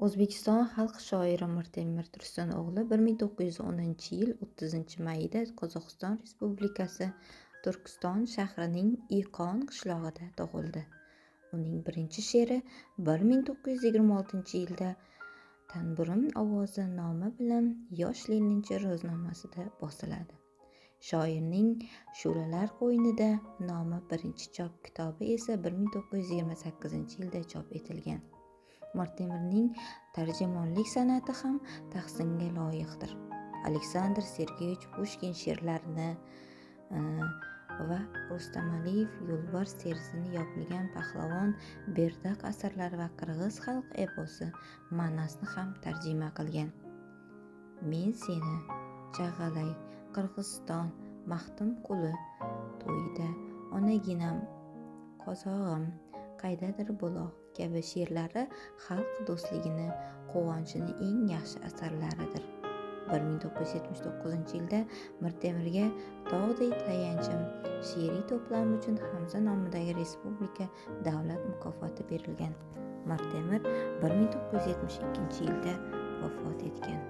O'zbekiston xalq shoiri Mirtemir Tursuno'g'li 1910-yil 30-mayda Qozog'iston Respublikasi Turkiston shahrining Iqon qishlog'ida tug'ildi. Uning birinchi she'ri 1926-yilda Tanburim ovozi nomi bilan Yosh leninchi ro'znomasida bosiladi. Shoirning Shu'lalar qo'ynida nomi birinchi chop kitobi esa 1928-yilda chop etilgan. Mirtemirning tarjimonlik san'ati ham tahsinga loyiqdir. Aleksandr Sergeyevich Pushkin she'rlarini va Rustamaliyev Yo'lbars terisini yopilgan pahlavon Berdaq asarlari va qirg'iz xalq eposi Manasni ham tarjima qilgan. Men seni, Chag'alay, Qirg'iziston, Maxtumquli to'yida, Onaginam, Qozog'im, Qaydadir buloq kabi she'rlari xalq do'stligini, quvonchini eng yaxshi asarlaridir. 1979-yilda Mirtemirga Tog'day tayanchim she'riy to'plami uchun Hamza nomidagi Respublika davlat mukofoti berilgan. Mirtemir 1972-yilda vafot etgan.